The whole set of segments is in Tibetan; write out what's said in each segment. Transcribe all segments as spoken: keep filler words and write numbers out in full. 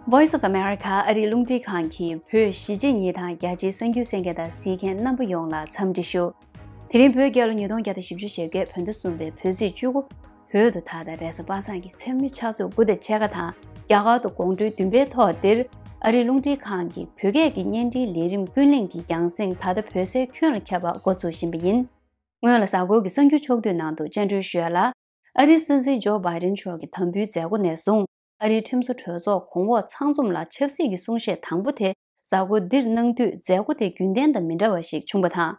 Voice of America ཨ་རིའི་རླུང་འཕྲིན་ཁང་གིས་བོད་གཞིས་བྱེས་གཉིས་དང་རྒྱ་ཆེའི་གསར་འགྱུར་གསན་མཁན་དང་གཟིགས་མཁན་རྣམ་པ་ཡོངས་ལ་འཚམས་འདྲི་ཞུ། དེ་རིང་བོད་རྒྱལ་ལོ་ཉིས་སྟོང་བརྒྱ་དང་བཞི་བཅུ་ཞེ་བརྒྱད་བོད་ཟླ་གསུམ་པའི་བོད་ཚེས་བཅུ་དགུ། བོད་དུ་ད་ལྟ་རེས་གཟའ་པ་སངས་ཀྱི་མཚན་མོའི་ཆུ་ཚོད་དགུ་དང་ཕྱེད་ཀ་དང་རྒྱ་གར་དུ་དགོང་དྲོའི་བདུན་པའི་ཐོག་འདིར་ཨ་རིའི་རླུང་འཕྲིན་ཁང་གི་བོད་སྐད་ཀྱི་བརྙན་འཕྲིན་ལས་རིམ་ཀུན་གླེང་གི་རྒྱང་སྲིང་ད་ལྟ་བོད་ཟས་ཁྱོན་ལ་ཁྱབ་པ་འགོ་ཚུགས་བཞིན་པ་ཡིན། སྔོན་ལ་གཟའ་འཁོར་གྱི་གསར་འགྱུར་ཕྱོགས་བསྡུས་ནང་དུ་བཅར་འདྲི་ཞུ་ཡ་ལ། ཨ་རིའི་སྲིད་འཛིན་ཇོ་བྷའི་ཏིན་མཆོག་གི་དམ་འབུལ་མཛད་སྒོ་ནས་བཟུང་ཨ་རིའི་ཁྲིམས་བཟོ་གྲོས་ཚོགས་གོང་འོག་ཚང་འཛོམས་ལ་ཆབ་སྲིད་ཀྱི་གསུང་བཤད་དང་པོ་དེ་གཟའ་འཁོར་འདིར་གནང་དུས་མཛད་སྒོ་དེ་རྒྱུན་ལྡན་དང་མི་འདྲ་བ་ཞིག་བྱུང་བ་དང་།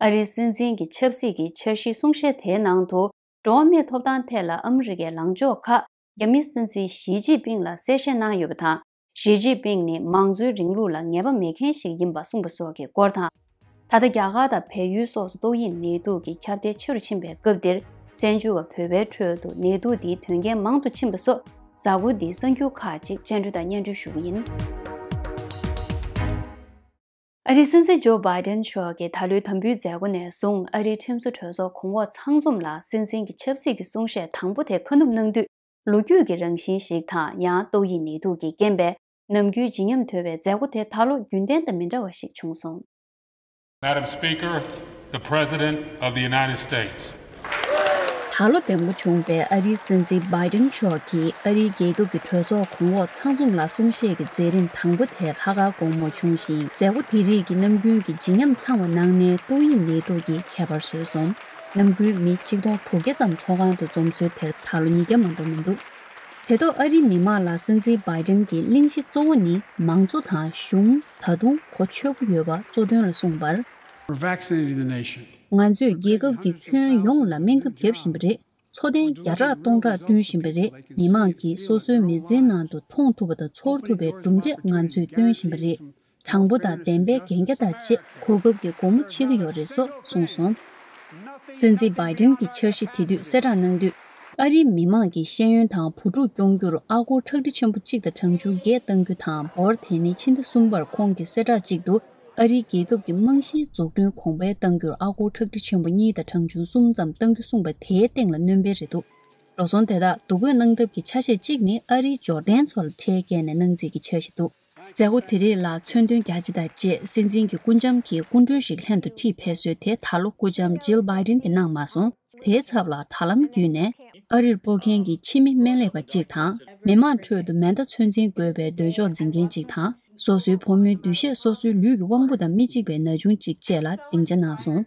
ཨ་རིའི་སྲིད་འཛིན་གྱི་ཆབ་སྲིད་ཀྱི་འཆར་གཞིའི་གསུང་བཤད་དེའི་ནང་དུ་འགྲོ་བ་མིའི་ཐོབ་ཐང་ཐད་ལ་ཨ་མི་རི་ཀའི་ལངས་ཕྱོགས་ཁག་རྒྱ་མིའི་སྲིད་འཛིན་ཞི་ཅིན་ཕིང་ལ་གསལ་བཤད་གནང་ཡོད་པ་དང་། ཞི་ཅིན་ཕིང་ནི་མང་གཙོའི་རིང་ལུགས་ལ་ངེས་པ་མེད་མཁན་ཞིག་ཡིན་པ་གསུངས་པ་སོགས་ཀྱི་སྐོར་དང་། ད་ལྟ་རྒྱ་གར་དང་བལ་ཡུལ་སོགས་སུ་ཏོག་དབྱིབས་ནད་དུག་གི་ཁྱབ་གདལ་ཆེ་རུ་ཕྱིན་པའི་སྐབས་འདིར། བཙན་བྱོལ་བ་བོད་པའི་ཁྲོད་དུ་ནད་དུག་འདིའི་དོན་རྐྱེན་མང་དུ་ཕྱིན་པ་སོགས་གཟའ་འཁོར་འདིའི་གསར་འགྱུར་ཁག་ཅིག་བཅར་འདྲི་དང་སྙན་སྒྲོན་ཞུ་གི་ཡིན། ཨ་རིའི་སྲིད་འཛིན་ཇོ་བྷའི་ཏིན་མཆོག་གིས་ད་ལོའི་དམ་འབུལ་མཛད་སྒོ་ནས་བཟུང་ཨ་རིའི་ཁྲིམས་བཟོ་གྲོས་ཚོགས་གོང་འོག་ཚང་འཛོམས་ལ་སྲིད་འཛིན་གྱི་ཆབ་སྲིད་ཀྱི་གསུང་བཤད་དང་པོ་དེ་ཁ་ནུབ་གནང་དུས། ལོ་རྒྱུས་ཀྱི་རང་བཞིན་ཞིག་དང་ཡང་ཏོག་དབྱིབས་ནད་དུག་གི་རྐྱེན་པས་ནམ་རྒྱུན་བརྗིད་ཉམས་དོད་པའི་མཛད་སྒོ་དེ་ད་ལོ་རྒྱུན་ལྡན་དང་མི་འདྲ་བ་ཞིག་བྱུང་སོང་། Madam Speaker, the President of the United States. ད་ལོ་འདེམས་བསྐོ་བྱུང་བའི་ཨ་རིའི་སྲིད་འཛིན་བྷའི་ཏིན་མཆོག་གིས་ཨ་རིའི་རྒྱལ་ཁབ་ཀྱི་གྲོས་ཚོགས་གོང་འོག་ཚང་འཛོམས་ལ་གསུང་བཤད་ཀྱི་མཛད་རིམ་དང་པོ་དེ་ལྷག་དཀར་དགོང་མོར་བྱུང་ཞིང་། མཛད་སྒོ་དེ་རིགས་ཀྱི་ནམ་རྒྱུན་གྱི་བརྗིད་ཉམས་ཚང་བ་གནང་ནས་ཏོག་དབྱིབས་ནད་དུག་གིས་ཁྱད་པར་བཟོས་སོང་། ནམ་རྒྱུན་མི་ཆིག་སྟོང་དྲུག་བརྒྱ་ཙམ་ཚོགས་ཁང་དུ་འཛོམས་སྲོལ་དེར་ད་ལོ་ཉིས་བརྒྱ་མ་གཏོགས་མི་འདུག་དེ་ཐོག་ཨ་རིའི་མི་མང་ལ་སྲིད་འཛིན་བྷའི་ཏིན་གྱི་གླེང་གཞི་གཙོ་བོ་ནི་མང་གཙོ་དང་གཞུང་ད་དུང་གོ་ཆོད་པོ་ཡོད་པ་གཙོ་དོན་ལ་གསུངས་པར། We're vaccinating the nation. ང་ཚོས་རྒྱལ་ཁབ་ཀྱི་ཁྱོན་ཡོངས་ལ་སྨན་ཁབ་བརྒྱབ་བཞིན་པ་རེད། འཚོ་རྟེན་བརྒྱ་ཕྲག་སྟོང་ཕྲག་བསྐྲུན་བཞིན་པ་རེད། མི་མང་གིས་སོ་སོའི་མི་ཚེའི་ནང་དུ་མཐོང་ཐུབ་པ་དང་ཚོར་ཐུབ་པའི་གྲུབ་འབྲས་ང་ཚོས་སྟོན་བཞིན་པ་རེད། དྲང་པོ་དང་བདེན་པའི་གན་རྒྱ་དང་བཅས་གོ་སྐབས་ཀྱི་སྒོ་མོ་ཕྱེ་གི་ཡོད་རེད་སོགས་གསུངས་སོང་། སྲིད་འཛིན་བྷའི་ཏིན་གྱི་འཆར་གཞི་དེ་དུས་གསལ་བསྒྲགས་གནང་དུས། ཨ་རིའི་མི་མང་གི་ཤེས་ཡོན་དང་བུ་ཕྲུག་སྐྱོང་རྒྱུར་ཨ་སྒོར་ཁྲག་ཁྲིག་ཆེན་པོ་གཅིག་དང་གྲངས་ཆུང་བརྒྱད་གཏང་རྒྱུ་དང་། འབོར་དེ་ནི་ཕྱི་ཟླ་གསུམ་པར་ཁོང་གིས་གསལ་བསྒྲགས་གཅིག་ཏུ་ཨ་རིའི་རྒྱལ་ཁབ་ཀྱི་རྨང་གཞིའི་འཛུགས་སྐྲུན་གོང་འཕེལ་གཏང་རྒྱུར་ཨ་སྒོར་ཁྲག་ཁྲིག་ཆེན་པོ་གཉིས་དང་གྲངས་ཆུང་གསུམ་ཙམ་གཏང་རྒྱུ་གསུངས་པ་དེའི་སྟེང་ལ་སྣོན་པ་རེད་འདུག་འགྲོ་སོང་དེ་དག་བསྡུ་འགོད་གནང་ཐབས་ཀྱི་ཆ་ཤས་གཅིག་ནི་ཨ་རིའི་འབྱོར་ལྡན་ཚོ་ལ་ཁྲལ་བཀལ་ནས་གནང་རྩིས་ཀྱི་འཆར་གཞི་འདུག་མཛད་སྒོ་དེ་རིགས་ལ་མཚོན་དོན་རྒྱ་ཆེ་དང་བཅས་སྲིད་འཛིན་གྱི་སྐུ་འཆམ་གྱི་སྐུ་མགྲོན་ཞིག་ལྷན་དུ་ཁྲིད་ཕེབས་སྲོལ་དེ་ད་ལོ་སྐུ་འཆམ་ཇིལ་བྷའི་ཏིན་གྱིས་གནང་མ་སོང་། དེའི་ཚབ་ལ་དྲ་ལམ་བརྒྱུད་ནས་ཨ་རིར་སྤོ་མཁན་གྱི་ཕྱི་མི་སྨན་ལས་པ་གཅིག་དང་། མི་མང་ཁྲོད་དུ་མེ་མདའ་ཚོད་འཛིན་དགོས་པའི་འདོད་ཕྱོགས་འཛིན་མཁན་གཅིག་དང་། སོ་སོའི་བུ་མོའི་འདུ་ཤེས་སོ་སོའི་ལུས་ཀྱི་དབང་པོ་དང་མི་གཅིག་པའི་ན་ཆུང་གཅིག་བཅས་ལ་སྡིངས་ཆ་གནང་སོང་།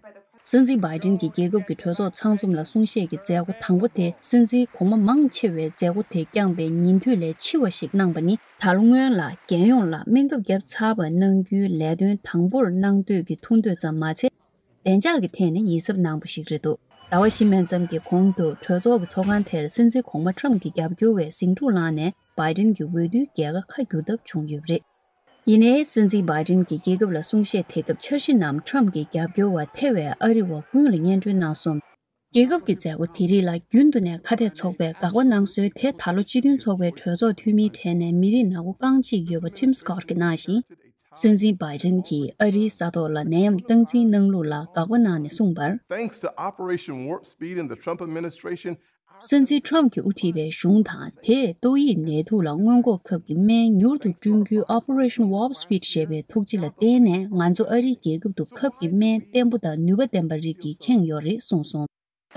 སྲིད་འཛིན་བྷའི་ཏིན་གྱིས་རྒྱལ་ཁབ་ཀྱི་གྲོས་ཚོགས་ཚང་འཛོམས་ལ་གསུང་བཤད་ཀྱི་མཛད་སྒོ་དང་པོ་དེ་སྲིད་འཛིན་གོང་མ་མང་ཆེ་བས་མཛད་སྒོ་དེ་བསྐྱངས་པའི་ཉིན་དུས་ལས་ཕྱི་བ་ཞིག་གནང་པ་ནི་ད་ལོ་སྔོན་ལ་རྒྱལ་ཡོངས་ལ་སྨན་ཁབ་བརྒྱབ་ཚར་བ་གནང་རྒྱུའི་ལས་དོན་དང་པོར་གནང་འདོད་ཀྱི་ཐུགས་འདོད་ཙམ་མ་ཚད། བདེ་འཇགས་ཀྱི་ཐད་ནས་ཡིད་གཟབ་གནང་པ་ཞིག་རེད་འདུག་ཟླ་བ་བཞི་མན་ཙམ་གྱི་གོང་དུ་གྲོས་ཚོགས་ཀྱི་ཚོགས་ཁང་དེར་སྲིད་འཛིན་གོང་མ་ཁྲམ་གྱི་རྒྱབ་སྐྱོར་བས་ཟིང་འཁྲུག་ལངས་ནས་བྷའི་ཏིན་གྱི་འོས་བསྡུའི་རྒྱལ་ཁ་ཁ་བསྒྱུར་ཐབས་བྱུང་ཡོད་པ་རེད། ཡིན་ནའི་སྲིད་འཛིན་བྷའི་ཏིན་གྱིས་རྒྱལ་ཁབ་ལ་གསུང་བཤད་དེ་སྐབས་འཆར་གཞི་ནམ་ཁྲམ་གྱི་རྒྱབ་སྐྱོར་བ་ཐེ་བའི་ཨ་རི་བ་ཀུན་ལ་སྙན་སྒྲོན་གནང་སོང་། རྒྱལ་ཁབ་ཀྱི་མཛད་སྒོ་དེ་རིགས་ལ་རྒྱུན་དུ་ནས་ཁ་གཏད་ཚོགས་པས་དགག་པ་གནང་སྲོལ་དེ་ད་ལོ་སྤྱི་མཐུན་ཚོགས་པའི་གྲོས་ཚོགས་འཐུས་མིའི་གྲས་ནས་མི་རིགས་ནག་པོ་རྐང་གཅིག་ཡོད་པ་ཊིམ་སི་ཀོཊ་གྱིས་གནང་ཞིང་། སྲིད་འཛིན་བྷའི་ཏིན་གྱིས་ཨ་རིའི་ས་ཐོག་ལ་ནད་ཡམས་སྟངས་འཛིན་གནང་ལུགས་ལ་དགག་པ་གནང་ནས་གསུངས་པར། Thanks to Operation Warp Speed and the Trump administration, སྲིད་འཛིན་ཁྲོམ་གྱིས་དབུ་ཁྲིད་པའི་གཞུང་དང་དེས་ཏོག་དབྱིབས་ནད་དུག་ལ་སྔོན་འགོག་ཁབ་ཀྱི་སྨན་མྱུར་དུ་བསྐྲུན་རྒྱུའི་Operation Warp Speed ཞེས་པའི་ཐུགས་རྗེ་ལ་བརྟེན་ནས་ང་ཚོ་ཨ་རིའི་རྒྱལ་ཁབ་ཏུ་ཁབ་ཀྱི་སྨན་བརྟན་པོ་དང་ནུས་པ་ལྡན་པ་རིགས་ཀྱིས་ཁེངས་ཡོད་རེད་གསུངས་སོང་།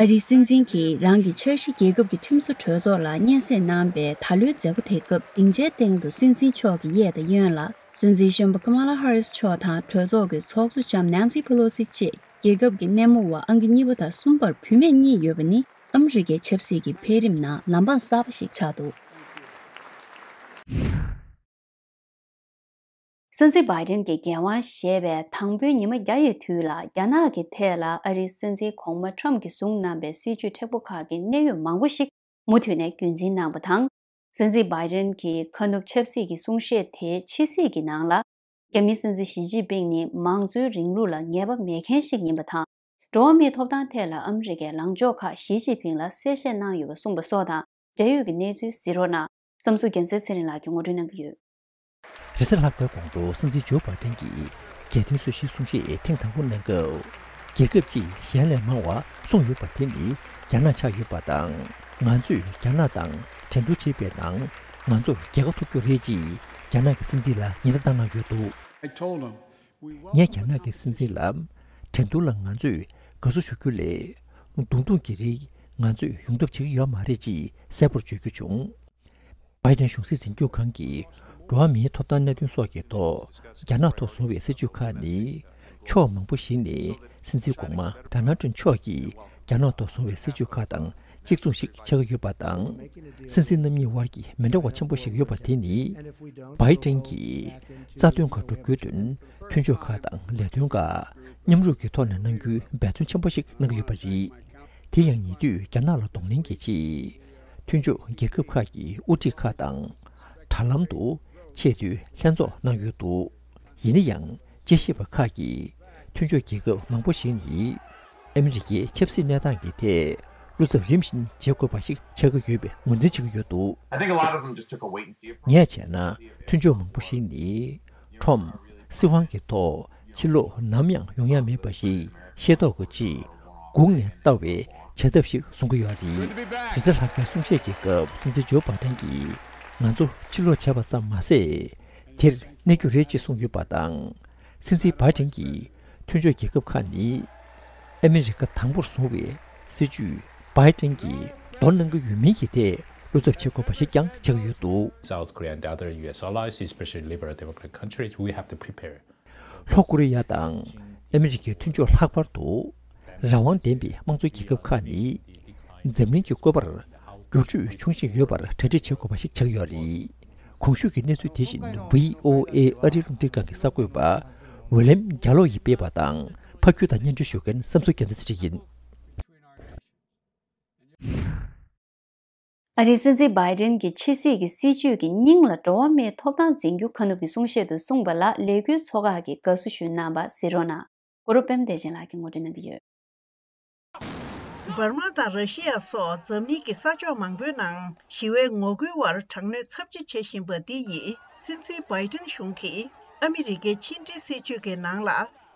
ཨ་རིའི་སྲིད་འཛིན་གྱིས་རང་གི་འཆར་གཞི་རྒྱལ་ཁབ་ཀྱི་ཁྲིམས་བཟོ་གྲོས་ཚོགས་ལ་སྙན་སེང་གནང་པའི་ད་ལོའི་མཛད་སྒོ་དེ་སྐབས་སྡིངས་ཆའི་སྟེང་དུ་སྲིད་འཛིན་མཆོག་གི་གཡས་དང་གཡོན་ལ་སྲིད་འཛིན་གཞོན་པ་ཀ་མ་ལ་ཧ་རིས་མཆོག་དང་གྲོས་ཚོགས་ཀྱི་ཚོགས་གཙོ་ལྕམ་ནན་སི་ཕེ་ལོ་སི་བཅས་རྒྱལ་ཁབ་ཀྱི་སྣེ་མོ་བ་ཨང་ཀི་གཉིས་པ་དང་གསུམ་པར་བུད་མེད་གཉིས་ཡོད་པ་ནི་ཨ་མི་རི་ཀའི་ཆབ་སྲིད་ཀྱི་འཕེལ་རིམ་ནང་ལམ་བང་གསར་པ་ཞིག་ཆགས་འདུག་སྲིད་འཛིན་བྷའི་ཏིན་གྱི་འགན་དབང་བཞེས་པའི་དང་པོའི་ཉི་མ་བརྒྱ་ཡི་དུས་ལ་རྒྱ་ནག་གི་ཐད་ལ་ཨ་རིའི་སྲིད་འཛིན་གོང་མ་ཁྲམ་གྱིས་བཟུང་གནང་པའི་སྲིད་ཇུས་མཁྲེགས་པོ་ཁག་གི་གནད་ཡོད་མང་པོ་ཞིག་མུ་མཐུད་ནས་རྒྱུན་འཛིན་གནང་བ་དང་། སྲིད་འཛིན་བྷའི་ཏིན་གྱིས་ཁ་ནུབ་ཆབ་སྲིད་ཀྱི་གསུང་བཤད་དེའི་ཕྱི་གསལ་གྱི་ནང་ལ། རྒྱ་མིའི་སྲིད་འཛིན་ཞི་ཅིན་ཕིང་ནི་མང་གཙོའི་རིང་ལུགས་ལ་ངེས་པ་མེད་མཁན་ཞིག་ཡིན་པ་དང་། འགྲོ་བ་མིའི་ཐོབ་ཐང་ཐད་ལ་ཨ་མི་རི་ཀའི་ལངས་ཕྱོགས་ཁག་ཞི་ཅིན་ཕིང་ལ་གསལ་བཤད་གནང་ཡོད་པ་གསུངས་པ་སོགས་དང་འབྲེལ་ཡོད་ཀྱི་གནས་ཚུལ་གཟིགས་རོགས་གནང་། བསམ་ཚུལ་རྒྱལ་མཚན་ཚེ་རིང་ལགས་ཀྱིས་ངོ་སྤྲོད་གནང་གི་ཡོད། རེས་གཟའ་ལྷག་པའི་དགོང་དྲོ་སྲིད་འཛིན་ཇོ་བྷའི་ཏན་གྱིས་རྒྱལ་དོན་སྲིད་བྱུས་གསུང་བཤད་ཐེངས་དང་པོ་གནང་སྐབས། རྒྱལ་ཁབ་ཅིག་གཞན་ལས་མང་བ་གསུངས་ཡོད་པ་དེ་ནི་རྒྱ་ནག་ཆགས་ཡོད་པ་དང་། ང་ཚོས་རྒྱ་ནག་དང་འགྲན་བསྡུར་བྱེད་པའི་ནང་ང་ཚོར་རྒྱལ་ཁ་ཐོབ་རྒྱུ་རེད་ཅེས་རྒྱ་ རྒྱ་ནག་གི་སྲིད་འཛིན་ལ་ཉེན་བརྡ་བཏང་གནང་ཡོད་འདུག། I told him, we welcome ངས་རྒྱ་ནག་གི་སྲིད་འཛིན་ལ། འགྲན་བསྡུར་ལ་ང་ཚོས་དགའ་བསུ་ཞུ་རྒྱུ་ལས། རྡུང་རྡུང་གི་རིགས་ང་ཚོས་ཡོང་ཐབས་བྱེད་ཀྱི་ཡོད་མ་རེད་ཅེས་གསལ་པོར་བརྗོད་རྒྱུ་བྱུང་། བྷའི་ཏན་གཞུང་སྲིད་འཛིན་སྐྱོང་ཁང་གིས་འགྲོ་བ་མིའི་ཐོབ་ཐང་གནད་དོན་སོགས་ཀྱི་ཐོག་རྒྱ་ནག་ཐོག་བཟུང་བའི་སྲིད་བྱུས་ཁག་ནི། ཕྱོགས་མང་པོ་ཞིག་ནས་སྲིད་འཛིན་གོང་མ་ཌོ་ནལ་ཊམ་མཆོག་གིས་རྒྱ་ནག་ཐོག་བཟུང་བའི་སྲིད་བྱུས་ཁག་དང་གཅིག་མཚུངས་ཤིག་ཆགས་ཀྱི་ཡོད་པ་དང་། སྲིད་འཛིན་རྣམ་གཉིས་དབར་གྱི་མི་འདྲ་བ་ཆེན་པོ་ཞིག་ཡོད་པ་དེ་ནི། བྷའི་ཏན་གྱིས་རྩ་དོན་ཁག་བསྒྲུབ་རྒྱུའི་དོན་མཐུན་ཕྱོགས་ཁག་དང་ལས་དོན་ཁག་མཉམ་རུབ་ཀྱི་ཐོག་ནས་གནང་རྒྱུའི་འབད་བརྩོན་ཆེན་པོ་ཞིག་གནང་གི་ཡོད་པ་རེད། དེ་ཡང་ཉེ་དུས་རྒྱ་ནག་ལ་གདོང་ལེན་གྱི་ཆེད། མཐུན་ཕྱོགས་རྒྱལ་ཁབ་ཁག་གི་དབུ་ཁྲིད་ཁག་དང་། དྲ་ལམ་དུ་ཆེས་མཐོའི་ལྷན་ཚོགས་གནང་ཡོད་འདུག། ཡིན་ན་ཡང་། དཔྱད་ཞིབ་པ་ཁག་གིས། མཐུན་ཕྱོགས་རྒྱལ་ཁབ་མང་པོ་ཞིག་ནི། ཨ་མི་རི་ཀའི་ཆབ་སྲིད་གནས་སྟངས་ཀྱི་ཐད། བློ་འཚབ་རིམ་བཞིན་བྱེད་དགོས་པ་ཞིག་ཆགས་ཀྱི་ཡོད་པའི་ངོས་འཛིན་བྱེད་ཀྱི་ཡོད་འདུག། I think a lot of them just took a wait and see approach. ངས་བྱས་ན། མཐུན་ཕྱོགས་མང་པོ་ཞིག་ནི། ཁྲོམ། སྲིད་དབང་གི་ཐོག་ཕྱིར་ལོག་ནམ་ཡང་ཡོང་ཡ་མེད་པ་ཞིག་ཤེས་རྟོགས་དགོས་ཆེད། སྒུག་ནས་ལྟ་བའི་བྱ་ཐབས་ཤིག་བཟུང་གི་ཡོད་རེད། རེས་གཟའ་ལྷག་པའི་གསུང་བཤད་ཀྱི་སྐབས་སྲིད་འཛིན་ཇོ་བྷའི་ཏན་གྱིས། ང་ཚོ་ཕྱིར་ལོག་བྱས་པ་ཙམ་མ་ཟད། དེར་གནས་རྒྱུ་རེད་ཅེས་གསུངས་ཡོད་པ་དང་། སྲིད་འཛིན་བྷའི་ཏན་གྱིས་མཐུན་ཕྱོགས་རྒྱལ་ཁབ་ཁག་ནི། ཨ་མི་རི་ཀ་དང་པོར་བཟུང་བའི་སྲིད་བྱུས་བྷའི་ཏན་གྱིས་འདོར་གནང་གི་ཡོད་མིན་གྱི་ཐད་བློ་འཚབ་བྱེད་དགོས་པ་ཞིག་ཀྱང་ཆགས་ཀྱི་ཡོད་འདུག། South Korea and other U S allies, especially liberal democratic countries, we have to prepare. ལྷོ་ཀོ་རི་ཡ་དང་ཨ་མི་རི་ཀའི་མཐུན་ཕྱོགས་ལྷག་པར་དུ། རང་དབང་ལྡན་པའི་དམངས་གཙོའི་རྒྱལ་ཁབ་ཁག་ནི། འཛམ་གླིང་གི་བཀོད་པར་འགྱུར་བཅོས་འབྱུང་བཞིན་ཡོད་པར་གྲ་སྒྲིག་བྱེད་དགོས་པ་ཞིག་ཆགས་ཡོད་རེད། གོང་ཞུས་ཀྱི་གནས་ཚུལ་དེ་བཞིན་བྷི་ཨོ་ཨེ་ཨ་རིའི་རླུང་འཕྲིན་ཁང་གི་གསར་འགོད་པ་ཝི་ལེམ་རྒྱ་ལོ་ཡིས་སྤེལ་བ་དང་། ཕབ་སྒྱུར་དང་སྙན་སྒྲོན་ཞུ་མཁན་བསམ་གཟུགས་རྒྱལ་མཚན་ཚེ་རིང་ཡིན། ཨ་རིའི་སྲིད་འཛིན་བྷའི་ཏན་གྱི་ཕྱི་སྲིད་ཀྱི་སྲིད་བྱུས་ཀྱི་སྙིང་ལ་འགྲོ་བ་མིའི་ཐོབ་ཐང་འཛིན་རྒྱུ་ཁ་ནུབ་ཀྱི་གསུང་བཤད་དུ་གསུངས་པ་ལ་ལས་འགུལ་ཚོགས་ཁག་གིས་དགའ་བསུ་ཞུས་གནང་བ་གཟིགས་རོགས་གནང་། གུ་རུ་པད་མ་བདེ་ཆེན་ལགས་ཀྱིས་ངོ་སྤྲོད་གནང་གི་ཡོད། འབར་མ་དང་ར་ཤི་ཡ་སོགས་འཛམ་གླིང་གི་ས་ཕྱོགས་མང་པོའི་ནང་ཞི་བའི་ངོ་རྒོལ་བར་དྲག་གནོན་ཚབས་ཆེ་བྱེད་བཞིན་པ་འདི་ཡིས་སྲིད་འཛིན་བྷའི་ཏན་གཞུང་གིས་ཨ་མི་རི་ཀའི་ཕྱི་འབྲེལ་སྲིད་བྱུས་ཀྱི་ནང་ལ་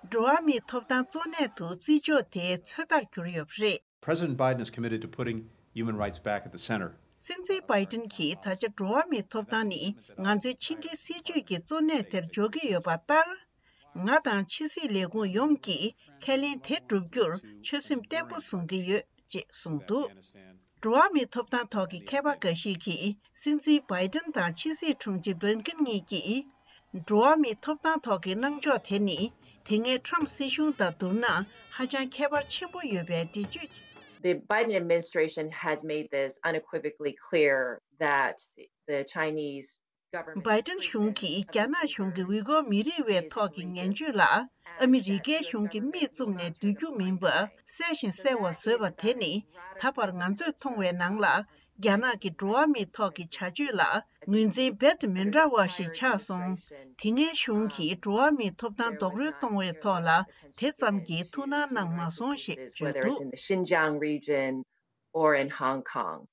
འགྲོ་བ་མིའི་ཐོབ་ཐང་གཙོ་གནད་དུ་བརྩི་འཇོག་དེ་ཚོད་ལྟར་གྱུར་ཡོད་པ་རེད། President Biden is committed to putting human rights back at the center. སྲིད་འཛིན་བྷའི་ཏན་གྱིས་ད་ཆ་འགྲོ་བ་མིའི་ཐོབ་ཐང་ནི་ང་ཚོའི་ཕྱི་འབྲེལ་སྲིད་བྱུས་ཀྱི་གཙོ་གནད་དེར་འཇོག་གི་ཡོད་པ་ལྟར། ང་དང་ཕྱི་སྲིད་ལས་ཁུངས་ཡོངས་ཀྱིས་ཁས་ལེན་དེ་བསྒྲུབ་རྒྱུར་ཆོད་སེམས་བརྟན་པོ་བཟུང་གི་ཡོད་ཅེས་གསུངས་འདུག། འགྲོ་བ་མིའི་ཐོབ་ཐང་ཐོག་གི་མཁས་པ་འགའ་ཞིག་གིས་སྲིད་འཛིན་བྷའི་ཏན་དང་ཕྱི་སྲིད་དྲུང་ཆེ་བྷི་ལིན་ཀིན་གཉིས་ཀྱིས། འགྲོ་བ་མིའི་ཐོབ་ཐང་ཐོག་གི་གནང་ཕྱོགས་དེ་ནི་དེ་སྔའི་ཁྲམ་སྲིད་གཞུང་དང་བསྡུར་ན་ཧ་ཅང་ཁྱད་པར་ཆེན་པོ་ཡོད་པའི་འགྲེལ་བརྗོད། The Biden administration has made this unequivocally clear that the Chinese government བྷའི་ཏན་གཞུང་གིས་རྒྱ་ནག་གཞུང་གི་ཝི་གོ་མི་རིགས་བའི་ཐོག་གི་ངན་བྱུས་ལ་ཨ་མི་རི་ཀའི་གཞུང་གིས་མིག་བཙུམ་ནས་སྡོད་རྒྱུ་མིན་པ་གསལ་ཞིང་གསལ་བ་བཟོས་པ་དེ་ནི་ད་བར་ང་ཚོས་མཐོང་བའི་ནང་ལ། རྒྱ་ནག་གི་འགྲོ་བ་མིའི་ཐོག་གི་བྱ་སྤྱོད་ལ་ངོས་འཛིན་རྦད་དེ་མི་འདྲ་བ་ཞིག་ཆགས་སོང་། དེ་སྔའི་གཞུང་གིས་འགྲོ་བ་མིའི་ཐོབ་ཐང་རྡོག་རོལ་གཏོང་བའི་ཐོག་ལ་དེ་ཙམ་གྱི་ཐུགས་སྣང་གནང་མ་སོང་ཞེས་བརྗོད་འདུག། Whether it's in the Xinjiang region or in Hong Kong.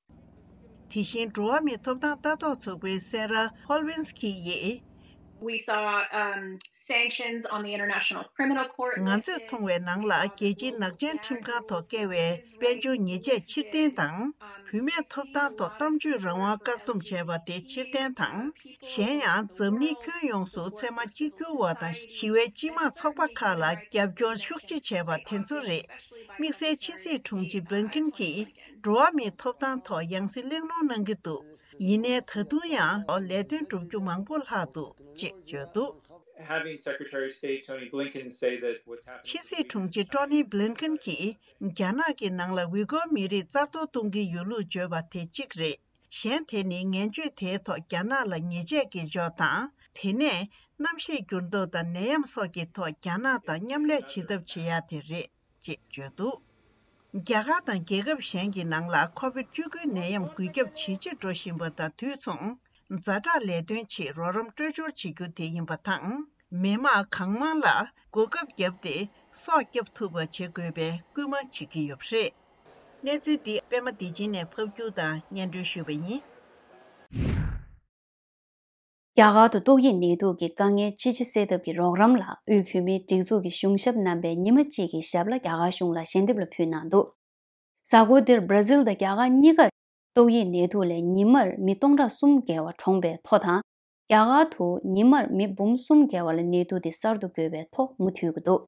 དེ་བཞིན་འགྲོ་བ་མིའི་ཐོབ་ཐང་ལྟ་རྟོག་ཚོགས་པའི་སེ་ར་ཧོལ་ཝིན་སི་ཀི་ཡིས། We saw, um, sanctions on the International Criminal Court ང་ཚོས་མཐོང་བའི་ནང་ལ་རྒྱལ་སྤྱིའི་ནག་ཅན་ཁྲིམས་ཁང་ཐོག་བཀལ་བའི་དཔལ་འབྱོར་ཉེས་ཆད་ཕྱིར་འཐེན་དང་། བུད་མེད་ཐོབ་ཐང་ཐོག་གཏམ་བརྗོད་རང་དབང་བཀག་སྡོམ་བྱས་པ་དེ་ཕྱིར་འཐེན་དང་། གཞན་ཡང་འཛམ་གླིང་ཁྱོན་ཡོངས་སུ་ཚད་མ་གཅིག་གྱུར་བ་དང་ཞི་བའི་སྤྱི་དམངས་ཚོགས་པ་ཁག་ལ་རྒྱབ་སྐྱོར་ཤུགས་ཆེ་བྱས་པ་དེ་ཚོ་རེད། དམིགས་བསལ་ཕྱི་སྲིད་དྲུང་ཆེ་བྷི་ལིན་ཀིན་གྱིས་འགྲོ་བ་མིའི་ཐོབ་ཐང་ཐོག་ཡང་སེ་གླེང་སློང་གནང་གི་འདུག། ཡིན་ནའི་ད་དུང་ཡང་ལས་དོན་སྒྲུབ་རྒྱུ་མང་པོ་ལྷག་འདུག་ཅེས་བརྗོད་འདུག། Having Secretary of State Tony Blinken say that what's happening ཕྱི་སྲིད་དྲུང་ཆེ་ཊོ་ནི་བྷི་ལིན་ཀིན་གྱིས་རྒྱ་ནག་གི་ནང་ལ་ཝི་གོར་མི་རིགས་རྩ་གཏོར་གཏོང་གི་ཡོད་ལུགས་བརྗོད་པ་དེ་གཅིག་རེད། གཞན་དེ་ནི་ངན་བྱུས་དེའི་ཐོག་རྒྱ་ནག་ལ་ཉེས་ཆད་ཀྱི་འཇོག་དང་། དེ་ནས་གནམ་གཤིས་འགྱུར་ལྡོག་དང་ནད་ཡམས་སོགས་ཀྱི་ཐོག་རྒྱ་ནག་དང་མཉམ་ལས་བྱེད་ཐབས་བྱེད་ཡ་དེ་རེད། ཅེས་བརྗོད་འདུག། རྒྱ་གར་དང་རྒྱལ་ཁབ་གཞན་གྱི་ནང་ལ་ཁོ་བིད་བཅུ་དགུའི་ནད་ཡམས་འགོས་ཁྱབ་ཇེ་ཆེར་འགྲོ་བཞིན་པ་དང་དུས་མཚུངས། ཛ་དྲག་ལས་དོན་ཆེད་རོགས་རམ་སྤྲོད་སྦྱོར་བྱེད་རྒྱུ་དེ་ཡིན་པ་དང་། མི་མང་གང་མང་ལ་གོ་སྐབས་བརྒྱབ་སྟེ་སྲོག་བསྐྱབ་ཐུབ་པ་བྱེད་དགོས་པའི་སྐུལ་མ་བྱེད་ཀྱི་ཡོད་པ་རེད། གནས་ཚུལ་འདི་པད་མ་བདེ་ཆེན་ནས་ཕབ་སྒྱུར་དང་སྙན་སྒྲོན་ཞུས་པ་ཡིན། རྒྱ་གར་དུ་ཏོག་དབྱིབས་ནད་དུག་གི་དཀའ་ངལ་ཅི་ཆེ་སེལ་ཐབས་ཀྱི་རོགས་རམ་ལ་དབུས་བོད་མིའི་སྒྲིག་འཛུགས་ཀྱི་གཞུང་ཞབས་རྣམ་པས་ཉི་མ་གཅིག་གི་ཞབས་ལ་རྒྱ་གར་གཞུང་ལ་ཞལ་འདེབས་ལ་ཕུལ་གནང་འདུག། གཟའ་འཁོར་འདིར་བྷྲ་ཟིལ་དང་རྒྱ་གར་གཉིས་ཀར་ཏོག་དབྱིབས་ནད་དུག་ལས་ཉིན་མར་མི་སྟོང་ཕྲག་གསུམ་བརྒལ་བ་གྲོངས་པའི་ཐོ་དང་། རྒྱ་གར་དུ་ཉི་མར་མི་འབུམ་གསུམ་བརྒལ་བ་ལ་ནད་དུག་དེ་གསར་དུ་འགོས་པའི་ཐོ་མུ་མཐུད་ཀྱི་འདུག་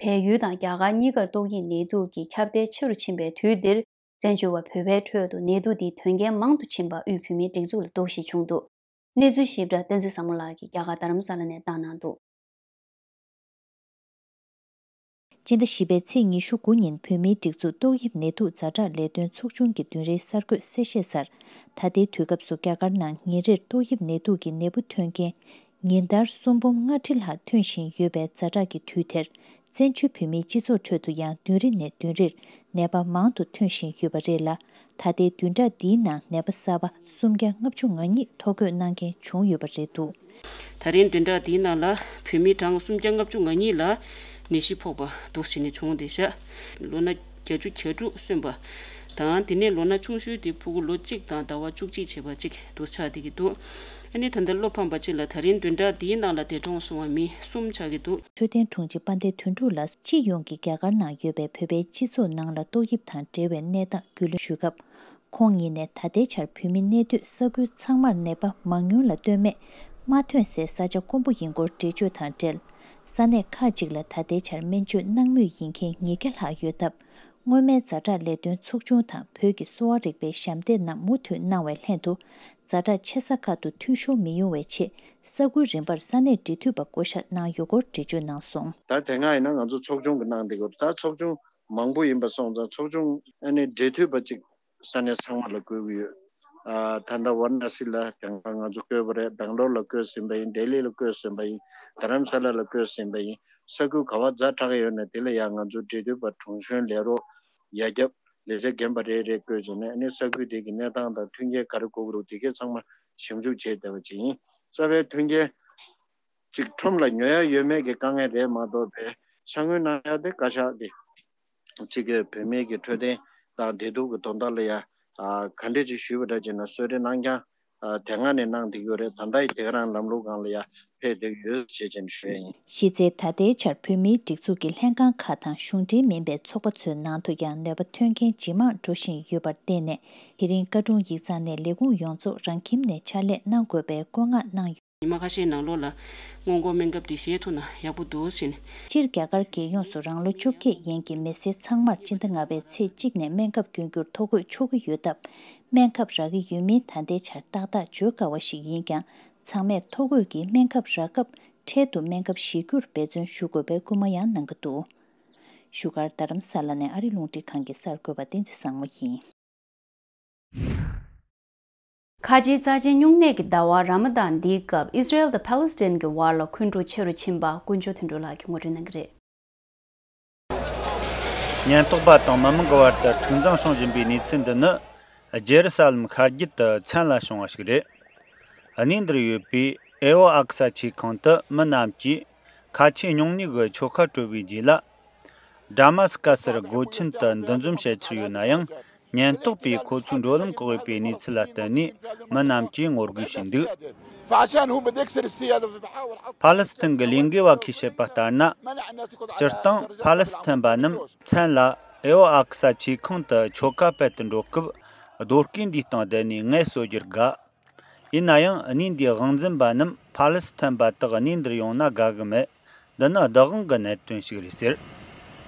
བལ་ཡུལ་དང་རྒྱ་གར་གཉིས་ཀར་ཏོག་དབྱིབས་ནད་དུག་གི་ཁྱབ་གདལ་ཆེ་རུ་ཕྱིན་པའི་དུས་འདིར། བཙན་བྱོལ་བ་བོད་པའི་ཁྲོད་དུ་ནད་དུག་འདིའི་དོན་རྐྱེན་མང་དུ་ཕྱིན་པ་དབུས་བོད་མིའི་སྒྲིག་འཛུགས་ལ་སྡུག་ཞིག་བྱུང་འདུག་གནས་ཚུལ་ཞིབ་ཕྲ་བསྟན་འཛིན་བཟང་མོ་ལགས་ཀྱིས་རྒྱ་གར་རྡ་རམ་ས་ལ་ནས་བཏང་གནང་འདུག་སྤྱི་ཟླ་བཞི་པའི་ཚེས་ཉི་ཤུ་དགུ་ཉིན་བོད་མིའི་སྒྲིག་འཛུགས་ཏོག་དབྱིབས་ནད་དུག་ཛ་དྲག་ལས་དོན་ཚོགས་ཆུང་གི་བདུན་རེའི་གསར་འགོད་གསལ་བཤད་གསར། ད་ལྟའི་དུས་སྐབས་སུ་རྒྱ་གར་ནང་ཉིན་རེར་ཏོག་དབྱིབས་ནད་དུག་གི་ནད་འབུ་ཐོན་མཁན་ཉིན་ལྟར་སུམ་འབུམ་ལྔ་ཁྲི་ལྷག་ཐོན་བཞིན་ཡོད་པའི་ཛ་དྲག་གི་དུས་དེར། བཙན་བྱོལ་བོད་མིའི་སྤྱི་ཚོགས་ཁྲོད་དུ་ཡང་བདུན་རེ་ནས་བདུན་རེར་ནད་པ་མང་དུ་ཐོན་བཞིན་ཡོད་པ་རེད་ལ། ད་ལྟའི་བདུན་ཕྲག་འདིའི་ནང་ནད་པ་གསར་པ་སུམ་བརྒྱ་ལྔ་བཅུ་ང་གཉིས་ཐོ་འགོད་གནང་མཁན་བྱུང་ཡོད་པ་རེད་འདུག་ད་རིང་བདུན་ཕྲག་འདིའི་ནང་ལ་བོད་མི་གྲངས་སུམ་བརྒྱ་ལྔ་བཅུ་ང་གཉིས་ལ་ནད་གཞི་ཕོག་པ་འདུག་བྱས་ནས་བྱུང་བསྡད་ཤག་ལོ་ན་བརྒྱད་ཅུ་གྱ་དྲུག་སོན་པ་དང་། དེ་ནས་ལོ་ན་ཆུང་ཤོས་དེ་ཕྲུ་གུ་ལོ་གཅིག་དང་ཟླ་བ་བཅུ་གཅིག་བྱས་པ་གཅིག་འདུག་ཆགས་བསྡད་ཀྱི་འདུག་ཨ་ནི་ད་ལྟ་བློ་ཕམ་པ་གཅིག་ལ་ད་རིང་བདུན་ཕྲག་འདིའི་ནང་ལ་འདས་གྲོངས་སོང་བ་མི་གསུམ་ཆགས་ཀྱི་འདུག་འཕྲོད་བསྟེན་དྲུང་ཆེ་དཔལ་ལྡན་དོན་གྲུབ་ལགས་སྤྱི་ཡོངས་ཀྱི་རྒྱ་གར་ནང་ཡོད་པའི་བོད་པའི་སྤྱི་ཚོགས་ནང་ལ་ཏོག་དབྱིབས་དང་འབྲེལ་བའི་གནས་སྟངས་རྒྱུས་ལོན་ཞུས་སྐབས། ཁོང་ཉིད་ནས་ད་ལྟའི་ཆར་བོད་མི་གནས་སྡོད་ས་ཁུལ་ཚང་མར་ནད་པ་མང་ཉུང་ལ་ལྟོས་མེད་མ་ཐོན་སའི་ས་ཆ་དཀོན་པོ་ཡིན་སྐོར་འགྲེལ་བརྗོད་དང་འབྲེལ། ས་གནས་ཁག་ཅིག་ལ་ད་ལྟའི་ཆར་སྨན་བཅོས་གནང་མུས་ཡིན་མཁན་ཉིས་བརྒྱ་ལྷག་ཡོད་སྟབས། སྔོན་མའི་ཛ་དྲག་ལས་དོན་ཚོགས་ཆུང་དང་བོད་ཀྱི་གསོ་བ་རིག་པའི་ཞབས་འདེགས་རྣམས་མུ་མཐུད་གནང་བའི་ལྷན་དུ། ཛ་དྲག་ཆེ་ས་ཁག་ཏུ་འཐུས་ཤོར་མི་ཡོང་བའི་ཆེད། ས་ཁུལ་རིམ་པར་ས་གནས་འབྲེལ་མཐུད་པ་བསྐོ་གཞག་གནང་ཡོད་སྐོར་འགྲེལ་བརྗོད་གནང་སོང་། ད་དེ་སྔ་ཡིན་ན་ང་ཚོ་ཚོགས་ཆུང་གི་གནང་བསྡད་ཡོད། ད་ཚོགས་ཆུང་མང་པོ་ཡིན་པ་སོང་ཙང་། ཚོགས་ཆུང་ཨ་ནི་འབྲེལ་མཐུད་པ་གཅིག་ས་གནས་ཚང་མ་ལ་བསྐོ་གི་ཡོད། ཨ། ད་ལྟ་ཝཱ་ར་ཎ་སི་ལ་དེ་སྔ་ང་ཚོ་བསྐོས་པ་རེད། སྦེང་ལོར་ལ་བསྐོས་ཟིན་པ་ཡིན། ལྡི་ལི་ལ་བསྐོས་ཟིན་པ་ཡིན། རྡ་རམ་ས་ལ་ལ་བསྐོས་ཟིན་པ་ཡིན། ས་ཁུལ་ག་བ་ཛ་དྲག་ཡོད་ན་དེ་ལ་ཡང་ང་ཚོ་འབྲེལ་མཐུད་པ་དྲུང་གཞོན་ལས་རོགས་ཡ་རྒྱབ་ལས་བྱེད་རྒན་པ་རེ་རེ་བསྐོས་བྱས་ནས། ཨ་ནི་ས་ཁུལ་དེ་གི་གནས་སྟངས་དང་མཐུན་རྐྱེན་ག་རེ་དགོས་ཀྱི་རེད། དེ་གས་ཚང་མ་ཞིབ་འཇུག་བྱས་བསྡད་པ་ཅིག་ཡིན། རྩ་བའི་མཐུན་རྐྱེན་ཅིག་ཁྲོམ་ལ་ཉོ་ཡ་ཡོད་མེད་ཀྱི་དཀའ་ངལ་རེད་མ་གཏོགས་པའི་ཕྱག་དངུལ་གནང་ཡ་དེ་བཀའ་ཤག་གི་གཅིག་གི་བོད་མི་གི་འཕྲོད་བསྟེན་དང་བདེ་སྡུག་གི་དོན་དག་ལ་ཡ། ཨ། ག་འདྲས་ཅིག་ཞུས་པ་འདྲ་བྱས་ན་གསོལ་རས་གནང་རྐྱང་། ཨ། དེ་སྔ་ནས་གནང་བསྡད་ཀྱི་ཡོད་རེད། ད་ལྟ་ཡི་དེ་ག་རང་ལམ་ལུགས་སྒང་ལ་ཡ་ཕེབས་བསྡད་ཀྱི་ཡོད་ཅེས་བྱས་ནས་ཞུ་ཡ་ཡིན། གཞི་རྩའི་ད་ལྟའི་ཆར་བོད་མིའི་སྒྲིག་འཛུགས་ཀྱི་ལྷན་ཁང་ཁག་དང་གཞུང་འབྲེལ་མིན་པའི་ཚོགས་པ་ཚོའི་ནང་དུ་ཡང་ནད་པ་ཐོན་མཁན་ཇེ་མང་འགྲོ་བཞིན་ཡོད་པར་བརྟེན་ནས། དེ་རིང་བཀའ་དྲུང་ཡིག་ཚང་ནས་ལས་ཁུངས་ཡོངས་རྫོགས་རང་ཁྱིམ་ནས་ཕྱག་ལས་གནང་དགོས་པའི་བཀོད་མངགས་གནང་ཡོད། ཉི་མ་ཁ་ཤས་ནང་ལོགས་ལ་སྔོན་འགོག་སྨན་ཁབ་དེ་བཞེས་ཐུབ་ན་ཡག་པོ་འདུག་ཟེར་ནས། སྤྱིར་རྒྱ་གར་རྒྱལ་ཡོངས་སུ་རང་ལོ་བཅོ་བརྒྱད་ཡན་གྱི་མི་སེར་ཚང་མར་སྤྱི་ཟླ་ལྔ་པའི་ཚེས་གཅིག་ནས་སྨན་ཁབ་སྐྱོན་རྒྱུར་ཐོ་འགོད་ཆོག་གི་ཡོད་སྟབས། སྨན་ཁབ་རག་གི་ཡོད་མིན་ད་ལྟའི་ཆར་ཏག་ཏག་བརྗོད་དཀའ་བ་ཞིག་ཡིན་ཀྱང་། ཚང་མས་ཐོ་འགོད་ཀྱིས་སྨན་ཁབ་རག་སྐབས་འཕྲལ་དུ་སྨན་ཁབ་བཞེས་རྒྱུར་འབད་བརྩོན་ཞུ་དགོས་པའི་སྐུལ་མ་ཡང་གནང་གི་འདུག་བཞུགས་སྒར་རྡ་རམ་ས་ལ་ནས་ཨ་རི་རླུང་འཕྲིན་ཁང་གི་གསར་འགོད་པ་བསྟན་འཛིན་བཟང་མོ་ཡིན། ཁ་ཆེའི་རྩ་ཆེན་སྨྱུང་གནས་ཀྱི་ཟླ་བ་ར་མ་དཱན་འདིའི་སྐབས་ཨི་སི་རེལ་དང་ཕཱ་ལི་སི་ཐན་གྱི་བར་ལ་འཁོན་འཁྲུག་ཆེ་རུ་ཕྱིན་པ་དཀོན་མཆོག་དོན་གྲུབ་ལགས་ཀྱིས་ངོ་སྤྲོད་གནང་གི་རེད། ཉེན་རྟོག་པ་དང་མི་མང་གི་བར་དུ་འཁྲུག་འཛིང་བྱུང་བཞིན་པའི་གནས་ཚུལ་འདི་ནི། རྗེ་རུ་ས་ལམ་ཤར་རྒྱུད་དུ་མཚན་ལ་བྱུང་བ་ཞིག་རེད། གནས་འདིར་ཡོད་པའི་ཨེ་ཨོ་ཨ་ཀི་ས་ཆའི་ཁང་དུ་མི་རྣམས་ཀྱིས་ཁ་ཆེའི་སྨྱུང་གནས་ཀྱི་ཆོ་ག་གྲོལ་བའི་རྗེས་ལ། ཌ་མ་སི་ཀ་སིར་སྒོ་ཆེན་དུ་འདུ་འཛོམས་བྱེད་འཆར་ཡོད་ན་ཡང་། ཉེན་རྟོག་པས་ཁོ་ཚོའི་འགྲོ་ལམ་བཀག་ཡོད་པའི་གནས་ཚུལ་ལ་བརྟེན་ནས་མི་རྣམས་ཀྱིས་ངོ་རྒོལ་བྱས་འདུག་ཕཱ་ལི་སི་ཐན་གྱི་ལས་འགུལ་བ་ཁས་བཤད་པ་ལྟར་ན། སྤྱིར་བཏང་ཕཱ་ལི་སི་ཐན་པ་རྣམས་མཚན་ལ་ཨེ་ཨོ་ཨ་ཀི་ས་ཆའི་ཁང་དུ་ཆོ་ག་སྤེལ་དུ་འགྲོ་སྐབས། རྡོ་སྐས་འདིའི་སྟེང་བསྡད་ནས་ངལ་གསོ་རྒྱུར་དགའ། ཡིན་ན་ཡང་གནས་འདིའི་དབང་འཛིན་པ་རྣམས་ཕཱ་ལི་སི་ཐན་པ་དག་གནས་འདིར་ཡོང་ན་དགའ་གི་མེད། འདི་ནི་བདག་དབང་གི་གནད་དོན་ཞིག་རེད་ཟེར།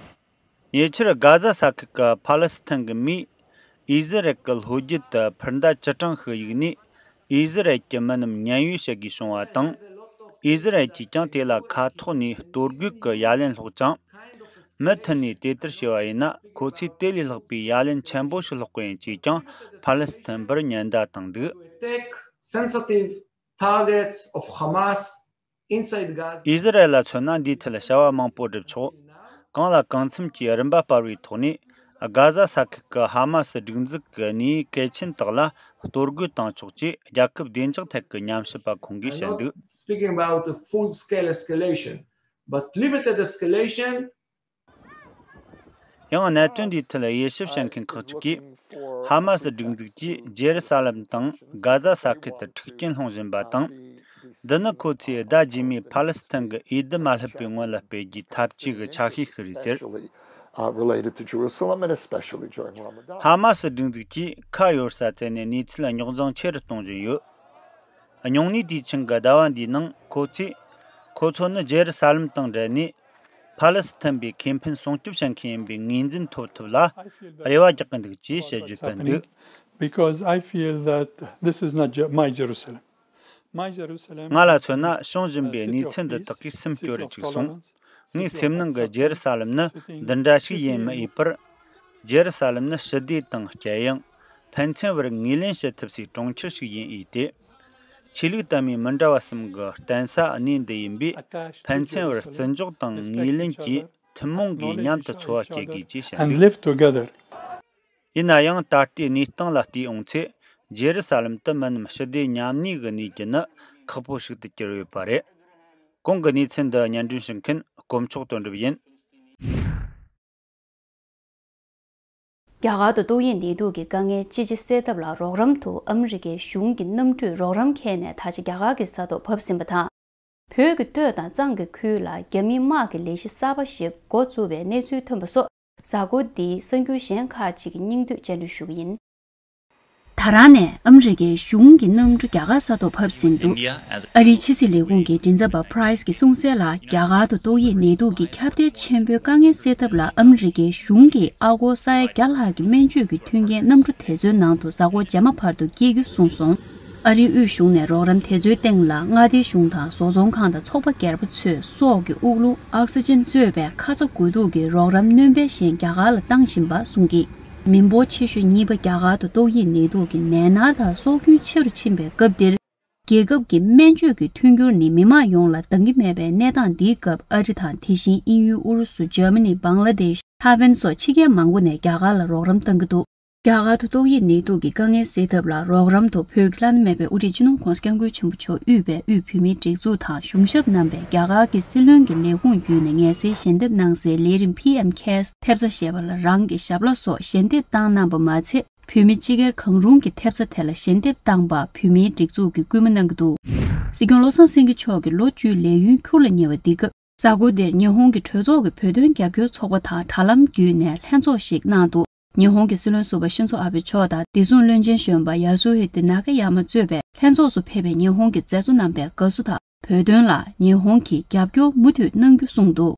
ཉེ་ཆར་གྷ་ཟ་ས་ཁུལ་གྱི་ཕཱ་ལི་སི་ཐན་གྱི་མིས་ཨི་ཟི་རལ་གྱི་ལྷོ་རྒྱུད་དུ་འཕུར་མདའ་བཅུ་གྲངས་ཤིག་གཡུགས་ནས། ཨི་ཟི་རལ་གྱི་མི་རྣམས་ཉེན་གཡོལ་བྱེད་དགོས་བྱུང་བ་དང་། ཨི་ཟི་རལ་གྱིས་ཀྱང་དེ་ལ་མཁའ་ཐོག་ནས་གཏོར་རྒོལ་གྱི་ཡ་ལན་སློག་ཅིང་། མུ་མཐུད་ནས་དེ་ལྟར་བྱས་པ་ཡིན་ན་ཁོ་ཚོས་དེ་ལས་ལྷག་པའི་ཡ་ལན་ཆེན་པོ་ཞིག་སློག་གི་ཡིན་ཅེས་ཀྱང་ཕཱ་ལི་སི་ཐན་པར་ཉེན་བརྡ་བཏང་འདུག Attack sensitive targets of Hamas inside Gaza. ཨི་ཟི་རལ་ལ་མཚོན་ན་འདིའི་ཐད་བྱ་བ་མང་པོ་བསྒྲུབས་ཆོག་གང་ལ་གང་འཚམ་གྱིས་རིམ་པ་སྤར་བའི་ཐོག་ནས། གྷ་ཟ་ས་ཁུལ་གྱི་ཧ་མ་སི་སྒྲིག་འཛུགས་ཀྱི་གནས་གལ་ཆེན་དག་ལ་གཏོར་རྒོལ་བཏང་ཆོག་ཅེས་རྒྱལ་ཁབ་བདེ་འཇགས་ཐད་ཀྱི་ཉམས་ཞིབ་པ་ཁོང་གིས་བཤད་འདུག Speaking about a full-scale escalation, but limited escalation. ཡང་གནད་དོན་འདིའི་ཐད་དབྱེ་ཞིབ་བྱེད་མཁན་ཁག་ཅིག་གིས། ཧ་མ་སི་སྒྲིག་འཛུགས་ཀྱིས་ཇེ་རུ་ས་ལམ་དང་གྷ་ཟ་ས་ཁུལ་དུ་འཁྲུག་རྐྱེན་སློང་བཞིན་པ་དང་། འདི་ནི་ཁོ་ཚོས་ཟླ་རྗེས་མའི་ཕཱ་ལི་སི་ཐན་གྱི་འོས་བསྡུ་མ་ལྷག་པའི་སྔོན་ལ་སྤེལ་རྒྱུའི་འཐབ་ཇུས་ཀྱི་ཆ་ཤས་ཤིག་རེད་ཟེར། Especially, uh, related to Jerusalem and especially during Ramadan. ཧ་མ་སི་སྒྲིག་འཛུགས་ཀྱིས་ཁ་གཡར་ས་བཙལ་ནས་གནས་ཚུལ་རྙོག་འཛིང་ཆེ་རུ་གཏོང་བཞིན་ཡོད། སྨྱུང་གནས་དུས་ཆེན་གྱི་ཟླ་བ་འདིའི་ནང་ཁོ་ཚོས་ཁོ་ཚོ་ནི་ཇེ་རུ་ས་ལམ་དང་འབྲེལ་ནས་ཕ་ལེ་སི་ཐན་པའི་ཁེ་ཕན་སྲུང་སྐྱོབ་བྱེད་མཁན་ཡིན་པའི་ངོས་འཛིན་ཐོབ་ཐུབ་ལ་རེ་བ་རྒྱག་གི་འདུག་ཅེས་བཤད་རྒྱུ་བཏོན་འདུག Because I feel that this is not Je- my Jerusalem. My Jerusalem ང་ལ་མཚོན་ན་བྱུང་བཞིན་པའི་གནས་ཚུལ་འདི་དག་གིས་སེམས་སྐྱོ་རུ་བཅུག་སོང་། ངའི་སེམས་ནང་གི་ཇེ་རུ་ས་ལམ་ནི་འདི་འདྲ་ཞིག་ཡིན་མི་འོས་པར། ཇེ་རུ་ས་ལམ་ནི་ཞི་བདེ་དང་དཀྱེལ་ཡངས། ཕན་ཚུན་བར་ངོས་ལེན་བྱེད་ཐུབ་སའི་གྲོང་ཁྱེར་ཞིག་ཡིན་འོས་ཏེ། ཆོས་ལུགས་དད་མོས་མི་འདྲ་བ་གསུམ་གྱི་བརྟེན་ས་གནས་འདི་ཡིན་པས། ཕན་ཚུན་བར་བརྩི་འཇོག་དང་ངོས་ལེན་གྱིས་ཐུན་མོང་གིས་མཉམ་དུ་འཚོ་བ་སྐྱེལ་དགོས་ཅེས་བཤད། And འདུག live together. ཡིན་ན་ཡང་ད་ལྟའི་གནས་སྟངས་ལ་བལྟས་འོང་ཚེ། ཇེ་རུ་ས་ལམ་དུ་མི་རྣམས་ཞི་བདེ་མཉམ་གནས་ཀྱི་གནས་རྒྱུ་ནི་ཁག་པོ་ཞིག་ཏུ་གྱུར་ཡོད་པ་རེད། གོང་གི་གནས་ཚུལ་འདི་སྙན་སྒྲོན་ཞུ་མཁན་དཀོན་མཆོག་དོན་གྲུབ་ཡིན། རྒྱ་གར་དུ་ཏོག་དབྱིབས་ནད་དུག་གི་དཀའ་ངལ་ཅི་ཆེ་སེལ་ཐབས་ལ་རོགས་རམ་དུ་ཨ་མི་རི་ཀའི་གཞུང་གི་གནམ་གྲུས་རོགས་རམ་འཁྱེར་ནས་ད་ཆ་རྒྱ་གར་གྱི་ས་ཐོག་བབས་ཟིན་པ་དང་། བོད་ཀྱི་སྟོད་དང་གཙང་གི་ཁུལ་ལ་རྒྱ་མིའི་དམག་གི་ལས་གཞི་གསར་པ་ཞིག་འགོ་བཙུགས་པའི་གནས་ཚུལ་ཐོན་པ་སོགས་གཟའ་འཁོར་འདིའི་གསར་འགྱུར་གཞན་ཁག་ཅིག་གི་སྙིང་བསྡུས་སྤྱན་འབུལ་ཞུ་གི་ཡིན། ད་རང་ནས་ཨ་མི་རི་ཀའི་གཞུང་གི་གནམ་གྲུ་རྒྱ་གར་ས་ཐོག་བབས་ཟིན་འདུག་ཨ་རིའི་ཕྱི་སྲིད་ལས་ཁུངས་ཀྱི་མགྲིན་ཚབ་པ་Price གྱིས་གསུངས་གསལ་ལ། རྒྱ་གར་དུ་ཏོག་དབྱིབས་ནད་དུག་གི་ཁྱབ་གདལ་ཆེན་པོའི་དཀའ་ངལ་སེལ་ཐབས་ལ་ཨ་མི་རི་ཀའི་གཞུང་གིས་ཨ་སྒོར་ས་ཡ་བརྒྱ་ལྷག་གི་སྨན་བཅོས་ཀྱི་མཐུན་རྐྱེན་གནམ་གྲུ་དེ་ཚོའི་ནང་དུ་གཟའ་འཁོར་རྗེས་མ་བར་དུ་སྐྱེལ་རྒྱུ་གསུངས་སོང་། ཨ་རིའི་དབུས་གཞུང་ནས་རོགས་རམ་དེ་ཚོའི་སྟེང་ལ་མངའ་སྡེའི་གཞུང་དང་བཟོ་ཚོང་ཁང་དང་ཚོགས་པ་སྒེར་པ་ཚོས་སྲོག་གི་དབུགས་རླུང་ཨོག་སི་ཅན་གཙོས་པའི་ཁ་ཚ་དགོས་གཏུགས་ཀྱི་རོགས་རམ་སྣོན་སྤེལ་གཞན་རྒྱ་གར་ལ་བཏང་བཞིན་པ་གསུངས་ཀྱིས། མི་འབོར་ཆེ་ཤོས་གཉིས་པ་རྒྱ་གར་དུ་ཏོག་དབྱིབས་ནད་དུག་གི་ནད་མནར་དང་སྲོག་སྐྱོན་ཆེ་རུ་ཕྱིན་པའི་སྐབས་འདིར། རྒྱལ་ཁབ་ཀྱི་སྨན་བཅོས་ཀྱི་མཐུན་འགྱུར་ནི་མི་མང་ཡོངས་ལ་འདང་གི་མེད་པའི་གནས་སྟངས་འདིའི་སྐབས་ཨ་རི་དང་། དེ་བཞིན་དབྱིན་ཡུལ། ཨུ་རུ་སུ། འཇར་མ་ནི། བང་ལ་དེཤ། ཐའེ་ཝན་སོགས་ཕྱི་རྒྱལ་མང་པོ་ནས་རྒྱ་གར་ལ་རོགས་རམ་གཏང་གི་འདུག་རྒྱ་གར་དུ་ཏོག་དབྱིབས་ནད་དུག་གི་དཀའ་ངལ་སེལ་ཐབས་ལ་རོགས་རམ་དུ་བོད་ཀྱི་བླ་ན་མེད་པའི་དབུ་ཁྲིད་སྤྱི་ནོར་༸གོང་ས་༸སྐྱབས་མགོན་ཆེན་པོ་མཆོག་དབུས་པའི་དབུས་བོད་མིའི་སྒྲིག་འཛུགས་དང་གཞུང་ཞབས་རྣམ་པས་རྒྱ་གར་གྱི་སྲིད་བློན་གྱི་ལས་ཁུངས་བརྒྱུད་ནས་ངལ་སེལ་ཞལ་འདེབས་གནང་སའི་ལས་རིམ་P M Cares ཐེབས་རྩ་ཞེས་པ་ལ་རང་གི་ཞབས་ལ་སོགས་ཞལ་འདེབས་བཏང་གནང་པ་མ་ཚད། བོད་མི་སྤྱི་སྒེར་གང་རུང་གིས་ཐེབས་རྩ་དེ་ལ་ཞལ་འདེབས་བཏང་པར་བོད་མིའི་སྒྲིག་འཛུགས་ཀྱིས་སྐུལ་མ་གནང་གི་འདུག་སྲིད་སྐྱོང་བློ་བཟང་སེང་གེ་མཆོག་གི་ལོ་བཅུའི་ལས་ཡུན་ཁྱུར་ལ་ཉེ་བ་འདི་སྐབས། གཟའ་འཁོར་འདིར་ཉི་ཧོང་གི་གྲོས་ཚོགས་ཀྱི་བོད་དོན་རྒྱབ་སྐྱོར་ཚོགས་པ་དང་དྲ་ལམ་བརྒྱུད་ནས་ལྷན་ཚོགས་ཤིག་གནང་འདུག་ཉི་ཧོང་གི་སྲིད་བློན་ཟུར་པ་ཤིན་ཛོ་ཨ་བྷེ་མཆོག་དང་བདེ་སྲུང་བློན་ཆེན་གཞོན་པ་ཡ་སུ་ཧི་དེ་ན་ཀ་ཡ་མ་གཙོས་པའི་ལྷན་ཚོགས་སུ་ཕེབས་པའི་ཉི་ཧོང་གི་མཛད་གཙོ་རྣམ་པས་དགའ་བསུ་དང་། བོད་དོན་ལ་ཉི་ཧོང་གིས་རྒྱབ་སྐྱོར་མུ་མཐུད་གནང་རྒྱུ་གསུངས་འདུག་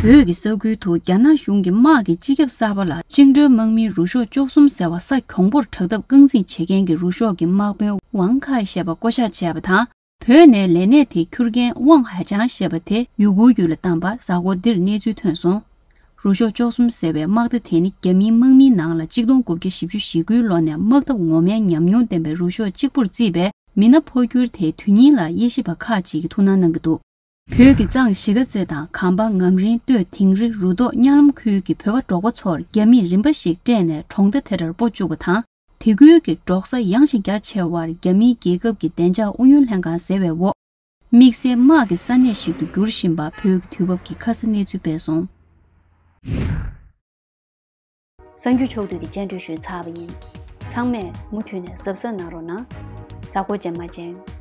བོད་ཀྱི་ས་ཁུལ་དུ་རྒྱ་ནག་གཞུང་གི་དམག་གི་སྤྱི་ཁྱབ་གསར་པ་ལ་བཅིངས་འགྲོལ་དམག་མི་རུ་ཤོག་བཅུ་གསུམ་ཟེར་བ་ས་གྱོང་པོར་དྲག་འཐབ་རྐང་འཛིན་བྱེད་མཁན་གྱི་རུ་ཤོག་གི་དམག་དཔོན་ཝང་ཁའེ་ཞེས་པ་བསྐོ་གཞག་བྱས་པ་དང་། བོད་ནས་ལས་གནས་དེའི་ཁུར་མཁན་ཝང་ཧའེ་ཅང་ཞེས་པ་དེ་ཡུ་གུར་ཡུལ་ལ་བཏང་པ་གཟའ་འཁོར་འདིར་གནས་ཚུལ་ཐོན་སོང་། རུ་ཤོག་བཅུ་གསུམ་ཟེར་བའི་དམག་སྡེ་དེ་ནི་རྒྱ་མིའི་དམག་མིའི་ནང་ལ་གཅིག་སྟོང་དགུ་བརྒྱ་བཞི་བཅུ་ཞེ་དགུའི་ལོ་ནས་དམག་འཐབ་ངོ་མའི་ཉམས་མྱོང་ལྡན་པའི་རུ་ཤོག་གཅིག་པུར་བརྩིས་པས། མི་སྣ་འཕོ་འགྱུར་དེའི་དོན་སྙིང་ལ་དབྱེ་ཞིབ་པ་ཁག་ཅིག་གིས་ཐུགས་སྣང་གནང་གི་འདུག་བོད་ཀྱི་གཙང་གཞིས་ཀ་རྩེ་དང་གམ་པ། ངམ་རིང་སྟོད། དིང་རི། རུ་ཐོག་གཉའ་ལམ་ཁུལ་གྱི་བོད་པ་འབྲོག་པ་ཚོར་རྒྱ་མིས་རིན་པ་ཞིག་སྤྲད་ནས་གྲོང་རྡལ་དེ་འདྲར་སྤོ་བཅུག་པ་དང་། དེ་ཁུལ་གྱི་འབྲོག་ས་ཡངས་ཤིང་རྒྱ་ཆེ་བར་རྒྱ་མིའི་རྒྱལ་ཁབ་ཀྱི་བདེ་འཇགས་ཨུ་ཡོན་ལྷན་ཁང་ཟེར་བའི་འོག་དམིགས་བསལ་དམག་གི་ས་གནས་ཤིག་ཏུ་འགྱུར་བཞིན་པ་བོད་ཀྱི་དུས་བབ་ཀྱི་ཁ་ས་གནས་ཚུལ་སྤེལ་སོང་། གསར་འགྱུར་ཕྱོགས་བསྡུས་འདི་སྤྱན་འབུལ་ཞུས་ཚར་བ་ཡིན། ཚང་མས་མུ་མཐུད་ནས་གཟབ་གཟབ་གནང་རོགས་གནང་། གཟའ་འཁོར་རྗེས་མ་མཇལ།